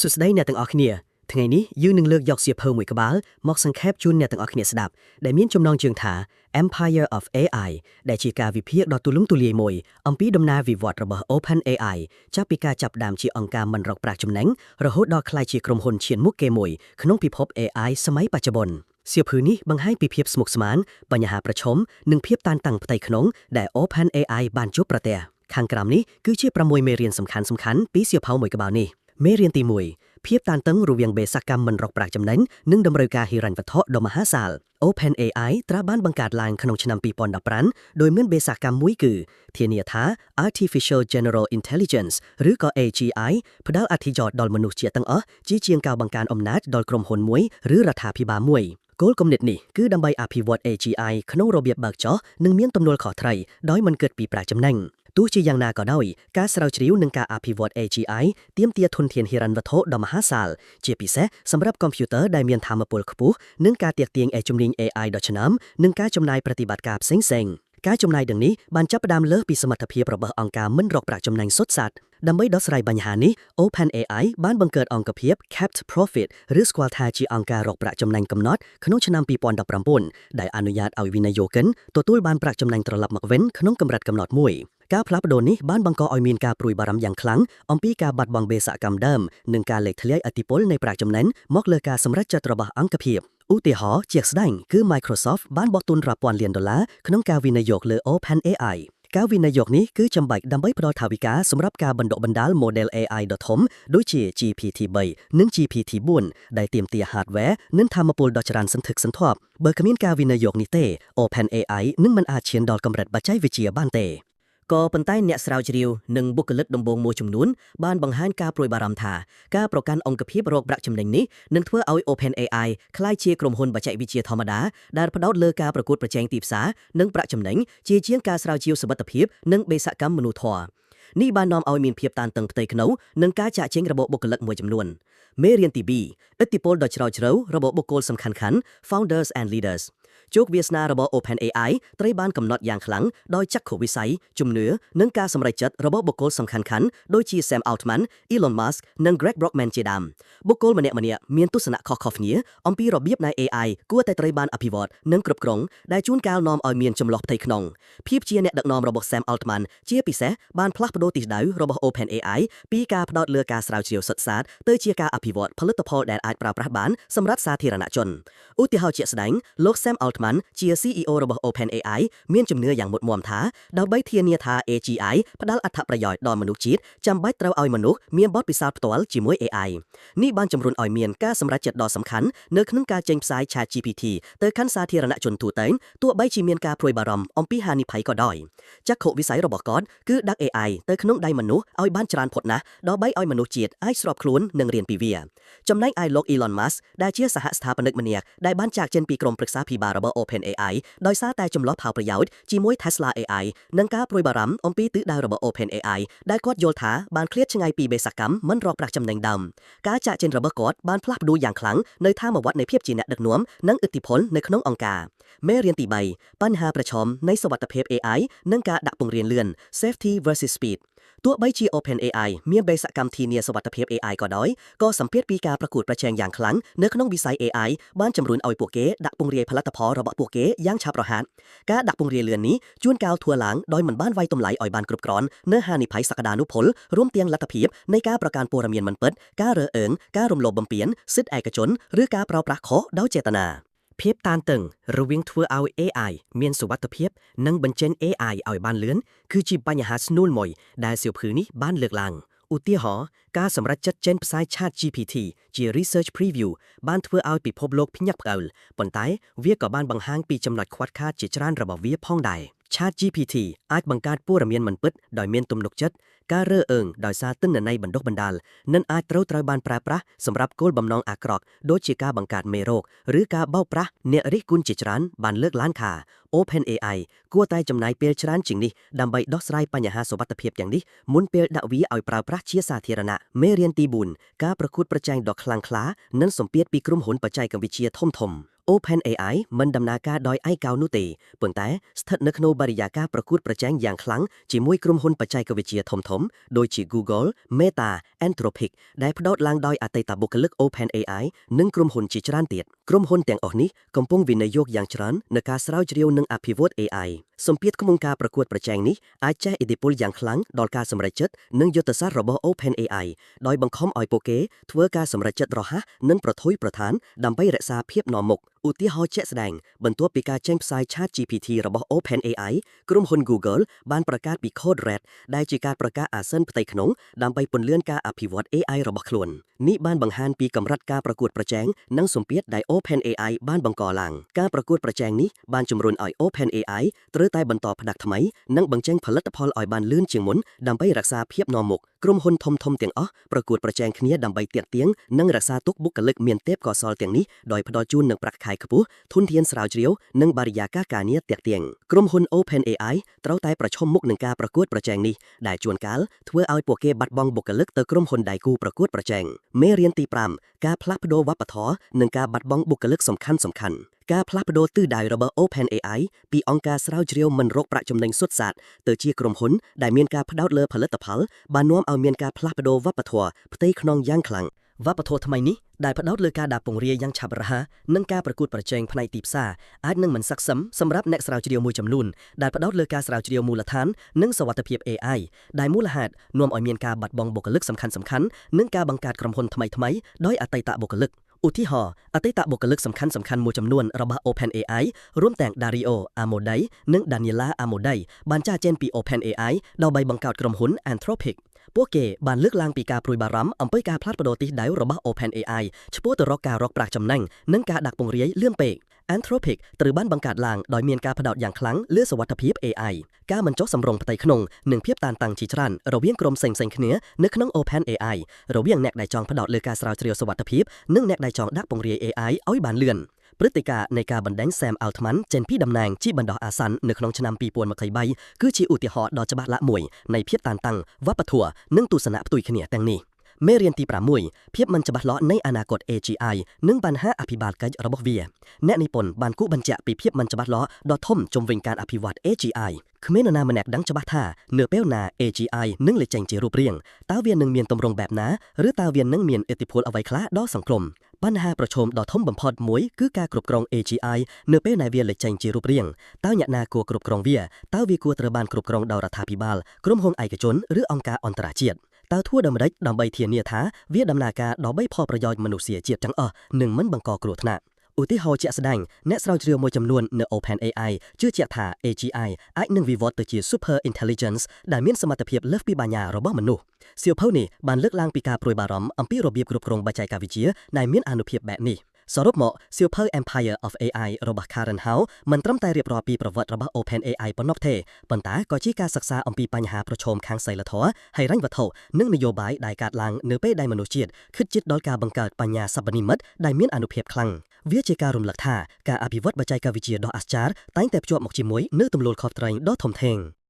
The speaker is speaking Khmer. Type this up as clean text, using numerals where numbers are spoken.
សួស្តីអ្នកទាំងអស់គ្នាថ្ងៃនេះយើងនឹងលើកយកសៀវភៅមួយក្បាលមកសង្ខេបជូនអ្នកទាំងអស់គ្នាស្ដាប់ដែលមានចំណងជើងថា Empire of AI ដែលជាការវិភាគដ៏ទូលំទូលាយមួយអំពីដំណើរវិវត្តន៍របស់ OpenAI ចាប់ពីការចាប់ផ្ដើមជាអង្គការមិនរកប្រាក់ចំណេញរហូតដល់ក្លាយជាក្រុមហ៊ុនឈានមុខគេមួយក្នុងពិភព AI សម័យបច្ចុប្បន្នសៀវភៅនេះបង្ហាញពីភាពស្មុគស្មាញបញ្ហាប្រឈមនិងភាពតានតឹងផ្ទៃក្នុងដែល OpenAI បានជួបប្រទះខាងក្រោមនេះគឺជា6មេរៀនសំខាន់ៗពីសៀវភៅមួយក្បាលនេះមេរៀនទី1ភាពតានតឹងរវាងបេសកកម្មមិនរកប្រាក់ចំណេញនិងតម្រូវការហិរញ្ញវត្ថុដ៏មហាសាល OpenAI ត្រូវបានបង្កើតឡើងក្នុងឆ្នាំ2015ដោយមានបេសកកម្មមួយគឺធានាថា Artificial General Intelligence ឬក៏ AGI ផ្ដល់អត្ថប្រយោជន៍ដល់មនុស្សជាតិទាំងអស់ជាជាងការបង្កើនអំណាចដល់ក្រុមហ៊ុនមួយឬរដ្ឋាភិបាលមួយគោលគំនិតនេះគឺដើម្បីអភិវឌ្ឍ AGI ក្នុងរបៀបបើកចោះនិងមានទំនួលខុសត្រូវដោយមិនគិតពីប្រាក់ចំណេញទោះជាយ៉ាងណាក៏ដោយការស្រាវជ្រាវនិងការអភិវឌ្ឍ AGI ទាមទារធនធានហិរញ្ញវត្ថុដ៏មហាសាលជាពិសេសសម្រាប់កុំព្យូទ័រដែលមានថាមពលខ្ពស់និងការទាក់ទាញឯជំនាញ AI ដ៏ឆ្នើមនិងការចំណាយប្រតិបត្តិការផ្សេងៗការចំណាយទាំងនេះបានចាប់ផ្ដើមលើសពីសមត្ថភាពរបស់អង្គការមិនរកប្រាក់ចំណេញសុទ្ធសាធដើម្បីដោះស្រាយបញ្ហានេះ OpenAI បានបង្កើតអង្គភាព Capped Profit ឬស្គាល់ថាជាអង្គការរកប្រាក់ចំណេញកំណត់ក្នុងឆ្នាំ2019ដែលអនុញ្ញាតឲ្យវិនិយោគិនទទួលបានប្រាក់ចំណេញត្រឡប់មកវិញក្នុងកម្រិតកំណត់មួយការផ្លាស់ប្ដូរនេះបានបង្កឲ្យមានការព្រួយបារម្ភយ៉ាងខ្លាំងអំពីការបាត់បង់បេសកកម្មដើមនិងការលេចធ្លាយឥទ្ធិពលនៃប្រាក់ចំណេញមកលើការសម្រេចចិត្តរបស់អង្គភាពឧទាហរណ៍ជាក់ស្ដែងគឺ Microsoft បានបោះទុនរាប់ពាន់លានដុល្លារក្នុងការវិនិយោគលើ OpenAI ការវិនិយោគនេះគឺចាំបាច់ដើម្បីផ្ដល់ថវិកាសម្រាប់ការបណ្ដុះបណ្ដាល model AI ដ៏ធំដូចជា GPT-3 និង GPT-4 ដែលទាមទារ hardware និងថាមពលដ៏ច្រើនសន្ធឹកសន្ធាប់បើគ្មានការវិនិយោគនេះទេ OpenAI នឹងមិនអាចឈានដល់កម្រិតបច្ចេកវិទ្យាបានទេក៏ប៉ុន្តែអ្នកស្រាវជ្រាវនិងបុគ្គលិកដំបូងមួយចំនួនបានបង្ហាញការព្រួយបារម្ភថាការប្រកាន់អង្គភាពរកប្រាក់ចំណេញនេះនឹងធ្វើឲ្យ OpenAI ក្លាយជាក្រុមហ៊ុនបច្ចេកវិទ្យាធម្មតាដែលផ្ដោតលើការប្រកួតប្រជែងទីផ្សារនិងប្រាក់ចំណេញជាជាងការស្រាវជ្រាវសុវត្ថិភាពនិងបេសកកម្មមនុស្សធម៌នេះបាននាំឲ្យមានភាពតានតឹងផ្ទៃក្នុងនិងការចាកចេញរបស់បុគ្គលិកមួយចំនួនមេរៀនទី2ឥទ្ធិពលដ៏ជ្រាលជ្រៅរបស់បុគ្គលសំខាន់ៗ Founders and Leaders ជោគវាសនារបស់ OpenAI ត្រូវបានកំណត់យ៉ាងខ្លាំងដោយចក្ខុវិស័យជំនឿនិងការសម្រេចចិត្តរបស់បុគ្គលសំខាន់ៗដូចជា Sam Altman, Elon Musk និង Greg Brockman ជាដើមបុគ្គលម្នាក់ៗមានទស្សនៈខុសៗគ្នាអំពីរបៀបនៃ AI គួរតែត្រូវបានអភិវឌ្ឍនិងគ្រប់គ្រងដែលជួនកាលនាំឲ្យមានជម្លោះផ្ទៃក្នុងភាពជាអ្នកដឹកនាំរបស់ Sam Altman ជាពិសេសបានផ្លាស់ប្ដូរទិសដៅរបស់ OpenAI ពីការផ្ដោតលើការស្រាវជ្រាវសុទ្ធសាធទៅជាការអភិវឌ្ឍផលិតផលដែលអាចប្រើប្រាស់បានសម្រាប់សាធារណជនឧទាហរណ៍ជាក់ស្ដែងលោក Sam Altman ជា CEO របស់ OpenAI មានជំនឿយ៉ាងមុតមាំថាដើម្បីធានាថា AGI ផ្ដល់អត្ថប្រយោជន៍ដល់មនុស្សជាតិចាំបាច់ត្រូវឲ្យមនុស្សមានបទពិសោធន៍ផ្ទាល់ជាមួយ AI នេះបានជំរុញឲ្យមានការសម្រេចចិត្តដ៏សំខាន់នៅក្នុងការចេញផ្សាយ ChatGPT ទៅកាន់សាធារណជនទូទៅទោះបីជាមានការព្រួយបារម្ភអំពីហានិភ័យក៏ដោយចក្ខុវិស័យរបស់គាត់គឺដាក់ AI ទៅក្នុងដៃមនុស្សឲ្យបានច្រើនផុតណាស់ដើម្បីឲ្យមនុស្សជាតិអាចស្របខ្លួននិងរៀនពីវាចំណែកឯលោក Elon Musk ដែលជាសហស្ថាបនិកម្នាក់ដែលបានចាកចេញពីក្រុមប្រឹក្សាភិបាលរបស់ OpenAI ដោយសារតែជម្លោះផលប្រយោជន៍ជាមួយ Tesla AI និងការព្រួយបារម្ភអំពីទិសដៅរបស់ OpenAI ដែលគាត់យល់ថាបានឃ្លាតឆ្ងាយពីបេសកកម្មមិនរកប្រាក់ចំណេញដើមការចាកចេញរបស់គាត់បានផ្លាស់ប្ដូរយ៉ាងខ្លាំងនៅធម្មវត្តនៃភាពជាអ្នកដឹកនាំនិងឥទ្ធិពលនៅក្នុងអង្គការមេរៀនទី3បញ្ហាប្រឈមនៃសុវត្ថិភាព AI និងការដាក់ពង្រាយលឿន Safety versus Speed ទោះបីជា OpenAI មានបេសកកម្មធានាសុវត្ថិភាព AI ក៏ដោយក៏សម្ពាធពីការប្រកួតប្រជែងយ៉ាងខ្លាំងនៅក្នុងវិស័យ AI បានជំរុញឲ្យពួកគេដាក់ពង្រាយផលិតផលរបស់ពួកគេយ៉ាងឆាប់រហ័សការដាក់ពង្រាយលឿននេះជួនកាលធ្វើឡើងដោយមិនបានវាយតម្លៃឲ្យបានគ្រប់គ្រាន់នូវហានិភ័យសក្តានុពលរួមទាំងលទ្ធភាពនៃការប្រកាន់ព័ត៌មានមិនពិតការរើសអើងការរំលោភបំពានសិទ្ធិឯកជនឬការប្រើប្រាស់ខុសដោយចេតនាភាពតានតឹងរវាងធ្វើឲ្យ AI មានសុវត្ថិភាពនិងបញ្ចេញ AI ឲ្យបានលឿនគឺជាបញ្ហាស្នួលមួយដែលសៀវភៅនេះបានលើកឡើងឧទាហរណ៍ការសម្រេចចិត្តចេញផ្សាយ ChatGPT ជា Research Preview បានធ្វើឲ្យពិភពលោកភ្ញាក់ផ្អើលប៉ុន្តែវាក៏បានបង្ហាញពីចំណុចខ្វះខាតជាច្រើនរបស់វាផងដែរ ChatGPT អាចបង្កើតព័ត៌មានមិនពិតដោយមានទំនុកចិត្តការរើសអើងដោយសារទិន្នន័យបណ្ដុះបណ្ដាលនិងអាចត្រូវត្រូវបានប្រើប្រាស់សម្រាប់គោលបំណងអាក្រក់ដូចជាការបង្កើតមេរោគឬការបោកប្រាស់អ្នករិះគន់ជាច្រើនបានលើកឡើងថា OpenAI គួរតែចំណាយពេលច្រើនជាងនេះដើម្បីដោះស្រាយបញ្ហាសុវត្ថិភាពទាំងនេះមុនពេលដាក់វាឲ្យប្រើប្រាស់ជាសាធារណៈមេរៀនទី4ការប្រកួតប្រជែងដ៏ខ្លាំងក្លានិងសម្ពាធពីក្រុមហ៊ុនបច្ចេកវិទ្យាធំៗ OpenAI មិនដំណើរការដោយឯកោនោះទេប៉ុន្តែស្ថិតនៅក្នុងបរិយាកាសប្រកួតប្រជែងយ៉ាងខ្លាំងជាមួយក្រុមហ៊ុនបច្ចេកវិទ្យាធំៗដូចជា Google, Meta, Anthropic ដែលផ្ដោតឡើងដោយអតីតបុគ្គលិក OpenAI និងក្រុមហ៊ុនជាច្រើនទៀតក្រុមហ៊ុនទាំងអស់នេះកំពុងវិនិយោគយ៉ាងច្រើននៅការស្រាវជ្រាវនិងអភិវឌ្ឍ AI សម្ពាធក្នុងការប្រកួតប្រជែងនេះអាចជះឥទ្ធិពលយ៉ាងខ្លាំងដល់ការសម្រេចចិត្តនិងយុទ្ធសាស្ត្ររបស់ OpenAI ដោយបង្ខំឲ្យពួកគេធ្វើការសម្រេចចិត្តរហ័សនិងប្រថុយប្រថានដើម្បីរក្សាភាពនាំមុខឧទាហរណ៍ជាក់ស្ដែងបន្ទាប់ពីការចេញផ្សាយ ChatGPT របស់ OpenAI ក្រុមហ៊ុន Google បានប្រកាសពី Code Red ដែលជាការប្រកាសអាសន្នផ្ទៃក្នុងដើម្បីពន្លឿនការអភិវឌ្ឍ AI របស់ខ្លួននេះបានបង្ហាញពីកម្រិតការប្រកួតប្រជែងនិងសម្ពាធដែល OpenAI បានបង្កឡើងការប្រកួតប្រជែងនេះបានជំរុញឲ្យ OpenAI ត្រូវតែបន្តផ្ដាច់ថ្មីនិងបញ្ចេញផលិតផលឲ្យបានលឿនជាងមុនដើម្បីរក្សាភាពនាំមុខក្រុមហ៊ុនធំៗទាំងអស់ប្រកួតប្រជែងគ្នាដើម្បីទាក់ទាញនិងរក្សាទុកបុគ្គលិកមានទេពកោសល្យទាំងនេះដោយផ្ដល់ជូននូវប្រាក់ខែខ្ពស់ធនធានស្រាវជ្រាវនិងបរិយាកាសការងារទាក់ទាញក្រុមហ៊ុន OpenAI ត្រូវតែប្រឈមមុខនឹងការប្រកួតប្រជែងនេះដែលជួនកាលធ្វើឲ្យពួកគេបាត់បង់បុគ្គលិកទៅក្រុមហ៊ុនដៃគូប្រកួតប្រជែងមេរៀនទី5ការផ្លាស់ប្ដូរវប្បធម៌និងការបាត់បង់បុគ្គលិកសំខាន់សំខាន់ការផ្លាស់ប្ដូរទិសដៅរបស់ OpenAI ពីអង្គការស្រាវជ្រាវមិនរកប្រាក់ចំណេញសុទ្ធសាធទៅជាក្រុមហ៊ុនដែលមានការផ្ដោតលើផលិតផលបាននាំឲ្យមានការផ្លាស់ប្ដូរវប្បធម៌ផ្ទៃក្នុងយ៉ាងខ្លាំងវប្បធម៌ថ្មីនេះដែលផ្ដោតលើការដាក់ពង្រាយយ៉ាងឆាប់រហ័សនិងការប្រកួតប្រជែងផ្នែកទីផ្សារអាចនឹងមិនស័ក្តិសមសម្រាប់អ្នកស្រាវជ្រាវមួយចំនួនដែលផ្ដោតលើការស្រាវជ្រាវមូលដ្ឋាននិងសុវត្ថិភាព AI ដែលមូលហេតុនាំឲ្យមានការបាត់បង់បុគ្គលិកសំខាន់ៗនិងការបង្កើតក្រុមហ៊ុនថ្មីៗដោយអតីតបុគ្គលិកឧទាហរណ៍អតីតបុគ្គលិកសំខាន់ៗមួយចំនួនរបស់ OpenAI រួមទាំង Dario Amodei និង Daniela Amodei បានចាកចេញពី OpenAI ដើម្បីបង្កើតក្រុមហ៊ុន Anthropic ពួកគេបានលើកឡើងពីការព្រួយបារម្ភអំពីការផ្លាស់ប្ដូរទិសដៅរបស់ OpenAI ឆ្ពោះទៅរកការរកប្រាក់ចំណេញនិងការដាក់ពង្រាយលឿនពេក Anthropic ត្រូវបានបង្កើតឡើងដោយមានការផ្ដោតយ៉ាងខ្លាំងលើសុវត្ថិភាព AI ការមិនចុះសម្រុងផ្ទៃក្នុងនិងភាពតានតឹងជាច្រើនរវាងក្រុមផ្សេងៗគ្នានៅក្នុង OpenAI រវាងអ្នកដែលចង់ផ្ដោតលើការស្រាវជ្រាវសុវត្ថិភាពនិងអ្នកដែលចង់ដាក់ពង្រាយ AI ឲ្យបានលឿនព្រឹត្តិការណ៍នៃការបណ្ដេញ Sam Altman ចេញពីតំណែងជាបណ្ដោះអាសន្ននៅក្នុងឆ្នាំ2023គឺជាឧទាហរណ៍ដ៏ច្បាស់លាស់មួយនៃភាពតានតឹងវប្បធម៌និងទស្សនៈផ្ទុយគ្នាទាំងនេះមេរៀនទី6ភាពមិនច្បាស់លាស់នៃអនាគត AGI និងបញ្ហាអភិបាលកិច្ចរបស់វាអ្នកនិពន្ធបានគូសបញ្ជាក់ពីភាពមិនច្បាស់លាស់ដ៏ធំជុំវិញការអភិវឌ្ឍ AGI គ្មាននរណាម្នាក់ដឹងច្បាស់ថានៅពេលណា AGI នឹងលេចចេញជារូបរាងតើវានឹងមានទម្រង់បែបណាឬតើវានឹងមានឥទ្ធិពលអ្វីខ្លះដល់សង្គមបញ្ហាប្រឈមដ៏ធំបំផុតមួយគឺការគ្រប់គ្រង AGI នៅពេលដែលវាលេចចេញជារូបរាងតើអ្នកណាគួរគ្រប់គ្រងវាតើវាគួរត្រូវបានគ្រប់គ្រងដោយរដ្ឋាភិបាលក្រុមហ៊ុនឯកជនឬអង្គការអន្តរជាតិតើធ្វើដូចម្តេចដើម្បីធានាថាវាដំណើរការដើម្បីផលប្រយោជន៍មនុស្សជាតិទាំងអស់និងមិនបង្កគ្រោះថ្នាក់ឧទាហរណ៍ជាក់ស្ដែងអ្នកស្រាវជ្រាវមួយចំនួននៅ OpenAI ជឿជាក់ថា AGI អាចនឹងវិវត្តទៅជា Super Intelligence ដែលមានសមត្ថភាពលើសពីបញ្ញារបស់មនុស្សសៀវភៅនេះបានលើកឡើងពីការព្រួយបារម្ភអំពីរបៀបគ្រប់គ្រងបច្ចេកវិទ្យាដែលមានអានុភាពបែបនេះសរុបមកសៀវភៅ Empire of AI របស់ Karen Hao មិនត្រឹមតែរៀបរាប់ពីប្រវត្តិរបស់ OpenAI ប៉ុណ្ណោះទេប៉ុន្តែក៏ជាការសិក្សាអំពីបញ្ហាប្រឈមខាងសីលធម៌ហិរញ្ញវត្ថុនិងនយោបាយដែលកើតឡើងនៅពេលដែលមនុស្សជាតិខិតជិតដល់ការបង្កើតបញ្ញាសិប្បនិម្មិតដែលមានអានុភាពខ្លាំងវាជាការរំលឹកថាការអភិវឌ្ឍបច្ចេកវិទ្យាដ៏អស្ចារ្យតែងតែភ្ជាប់មកជាមួយនូវទំនួលខុសត្រូវដ៏ធំធេង។